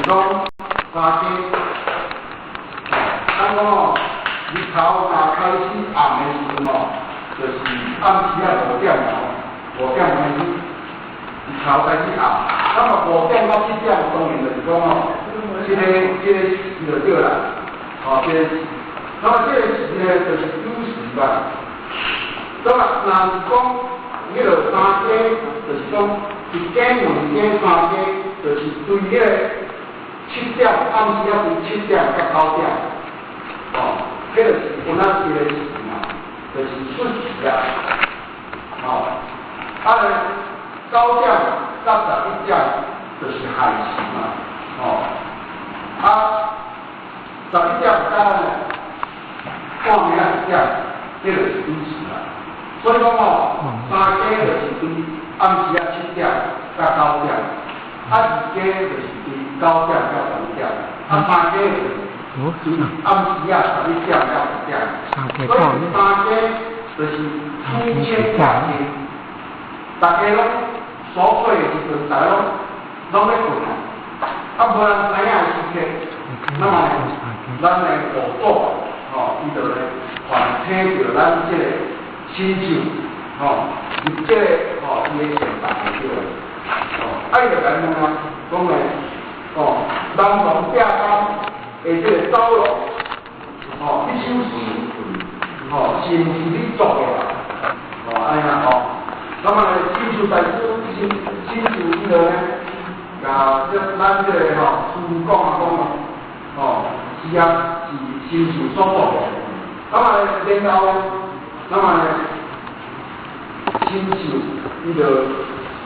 講三更，咱講吼，日頭若開始暗的時陣吼，就是暗時仔五點吼，五點開始，日頭開始暗。那麼5點到7點，當然就是講吼，這個時就對啦，吼，這個時，那麼這個時呢，就是酉時吧。那麼若是講彼个三更，就是講一更、兩更、三更，就是對彼个七點，暗時仔對7點到9點，哦，彼个是有哪一個時嘛？就是戌時啊，哦，啊咧9點到11點就是亥時嘛，哦，啊11點到半暝仔1點，這就是寅時啦。所以講吼，三更就是對暗時仔7點到9點，啊二更就是對9點到10點，啊三更就是對暗時仔11點到10點。所以三更就是初清夜靜，大家攏鎖水的時陣，大家攏咧睏啊，啊無人知影的時刻，那麼咱的五祖吼，伊就來傳聽著咱這個神秀，吼，入這個吼伊的善法對啦，吼，啊伊就共講啊，講咧，吼，南無壁東的這個走廊，吼，這首詩，吼，是毋是你作的啦？吼，按呢吼，那麼神秀大師，神秀伊就呢，共這咱這個吼師講啊講啊，吼，是啊，是神秀所作的。那麼然後，那麼呢，神秀伊就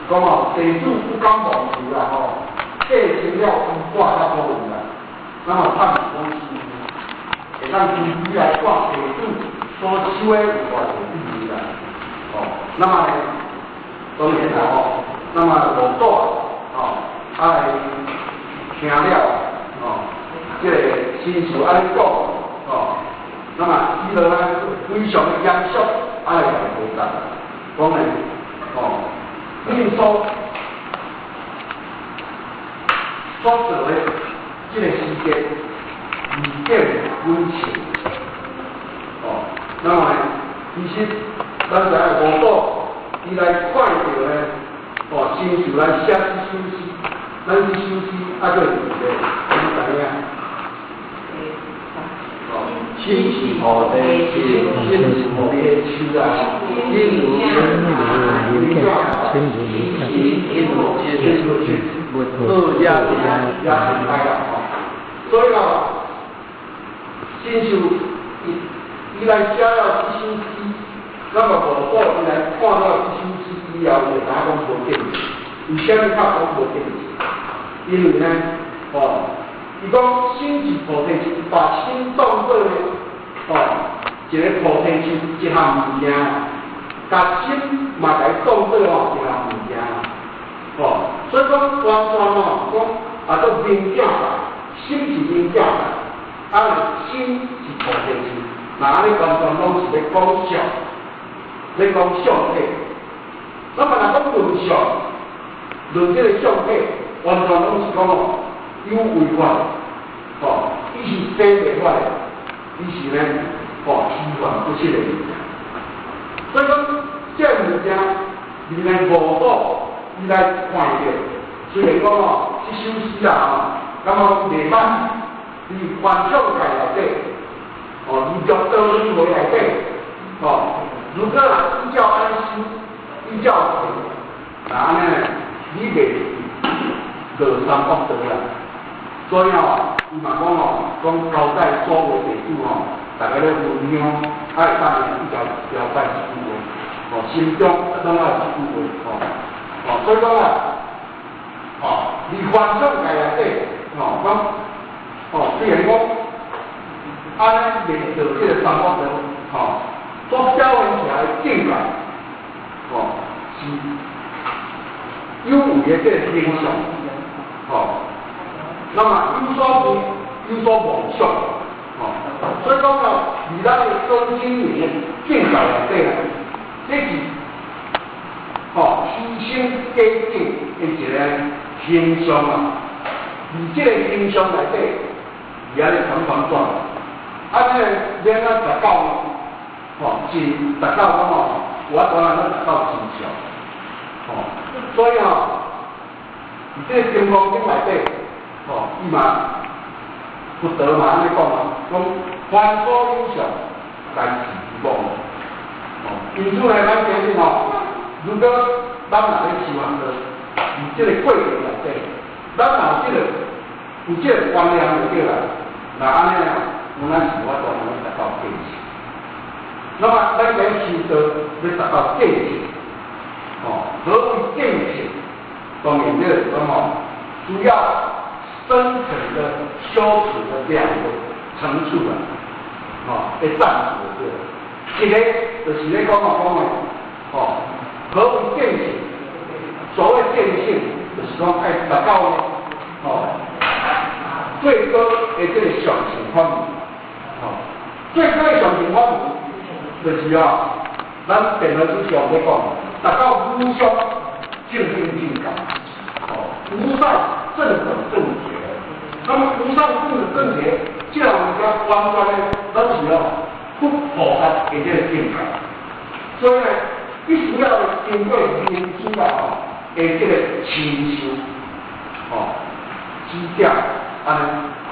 講哦，地主不敢忘記啦吼，繼承了伊掛遐多位啦，那麼嘆講是會當根據來看地主所收的有偌濟比例啦，哦，那麼呢，當然啦吼，那麼五祖吼，啊來聽了吼，這個神秀按呢講，吼，那麼伊就呢非常的嚴肅，啊來共回答，講呢，吼，恁所做的這個時間，未見阮笑，哦，那麼呢，其實咱知影五祖伊來看著呢，哦，神秀來寫這首詩，咱這首詩啊叫做啥？你知影？哦，心是菩提樹，心是菩提樹啊，心如心如心如佛也也是知啦吼。所以哦，神秀伊伊來寫了這首詩，那麼五祖伊來看了這首詩以後，就知影講無見識。為啥物較講無見識？因為呢，哦，伊講心是菩提樹，把心當做呢，哦，一個菩提樹一項物件，共心嘛共伊當做吼一項物件，哦，所以講完全吼講啊做明鏡界，心是明鏡界，啊心是菩提樹，那按呢完全攏是咧講相，咧講相體。那麼若講論相，論這個相體，完全攏是講哦有為法，哦，伊是生袂法的，伊是呢，哦，虛幻不實的物件。所以講，這個物件，你來五祖伊來看著，雖然講哦，這首詩啊吼，感覺袂歹，佇梵唱界內底，哦，佇六道輪迴內底，哦，如果若依照按呢修，依照做，那按呢，你袂落三惡道啦。所以吼，伊嘛講吼，講交代所有弟子吼，逐家咧分享，愛當伊交交代一句話，哦，心中攏愛這句話，吼，哦，所以講啊，哦，佇梵唱界內底，吼，講，哦，雖然講，按呢袂到這個三惡道，吼，所表現出來的境界，吼，是有為的這個形象，吼，那麼有所為，有所夢想，吼，所以講哦，佇咱的身心靈的境界內底啊，這是吼虛心假境的一個形象啊。伫這個形象內底，伊按呢團團轉，啊，這個欲按怎達到呢？吼，是達到講吼，有法度按怎達到真相，吼，所以吼，佇這個金剛經內底，吼，伊嘛佛陀嘛按呢講啊，講凡所有相，皆是虛妄。吼，因此呢，咱今日吼，如果咱若咧修行道，佇這個過程內底，咱若有這個觀念就對啦，若按呢啊，有咱是無法度通達到見性。那麼咱講修道欲達到見性，吼，何謂見性？當然就是講吼，需要深層的修持的兩個層次啊，吼，會暫時對。一個就是咧講啊講的，吼，何謂見性？所謂見性，就是講愛達到呢，吼，最高的這個上乘法門，吼，最高的上乘法門，就是啊，咱電腦之上咧講，達到無上正等正覺，吼，無上正等正覺。那麼無上正等正覺，這樣物件完全呢，咱是哦，佛菩薩的這個境界。所以呢，必須要經過明師啊，吼，的這個親授，吼，指點，按呢，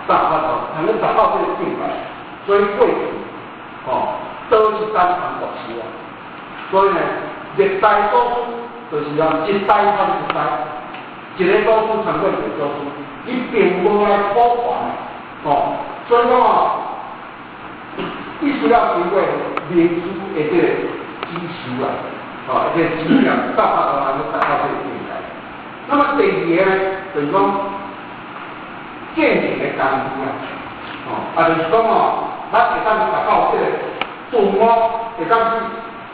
才有法度，才能達到這個境界。所以過去，吼，都是單傳獨授啊。所以呢，歷代祖師就是講一代傳一代，一個祖師傳過一個祖師，伊並無來普傳，吼。所以講啊，必須要經過明師的這個指示啊，吼，這個指點，才有法度按呢達到這個境界。那麼第二個呢，就是講見性的功夫啊，吼，啊就是講哦，咱會當達到這個頓悟，會當去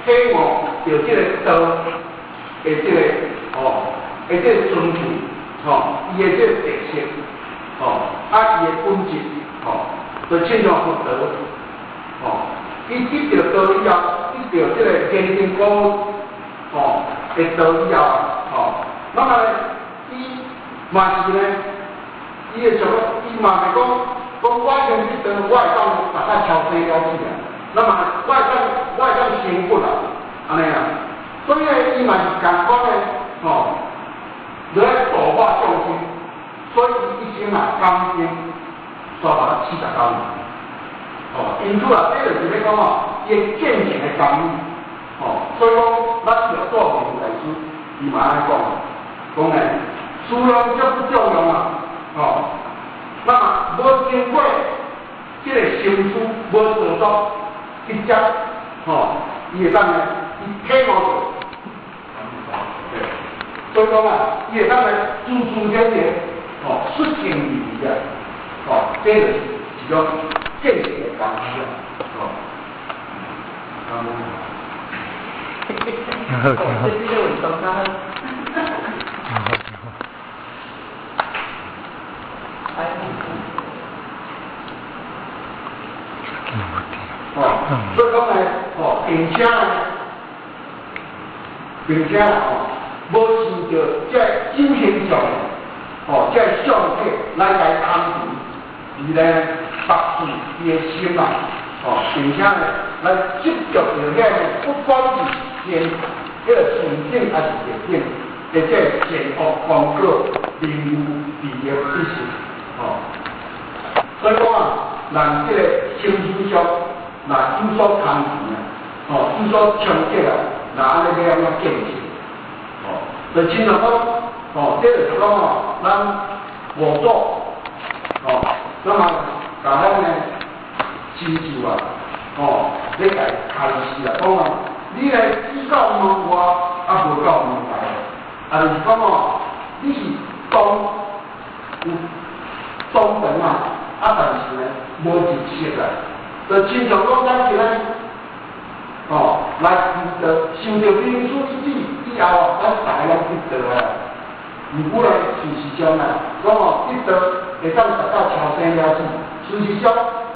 體悟著這個道的這個吼，的這個純粹，吼，伊的這個特色，吼，啊伊的本質，吼，就親像佛陀，吼，伊得著道以後，得著這個堅定果，吼，的道以後，吼，那麼呢，伊嘛是呢，伊會想講，伊嘛袂講，講我已經得道，我會當達到超生了死啊，那麼我會當成佛啊，按呢啊，所以呢，伊嘛是仝款的，吼，來度化眾生，所以伊一生啊，講經煞達49年，吼，因此啊，這就是咧講哦，伊的見性的功夫，吼，所以講，咱著做明大師，伊嘛按呢講，講呢，思量則不重用啊，吼，那麼無經過這個心思，無做作直接，吼，伊會當呢，伊體悟著，對，所以講啊，伊會當呢，自自然然，吼，出現而啊，吼，這就是一種見性的功夫啊，吼。挺好，挺好。這個運動較好。挺好，挺好。哦，所以講呢，哦，並且呢，並且吼，無受著這有形相，哦，這相體來來貪圖，而呢，縛住伊的心啊，哦，並且呢，來執著著遐個，不管是善，彼個善境抑是惡境，的這個善惡功過、名譽利益得失，哦，所以講啊，人這個心思上若有所空持啊，吼，有所衝擊啊，若按呢欲按怎見性？吼，就親像講，吼，這就是講哦，咱五祖，吼，那麼共咱呢，親像啊，吼，咧共開示啊，講啊，你來只到門外，啊無到門內，啊就是講哦，你是當有當長啊，啊但是呢，無認識啊，就親像講咱今仔日，吼，來求道，受著明師之指以後啊，咱逐个攏得道啊。毋過呢，事實上啊，講哦，得道會當達到超生了死。事實上，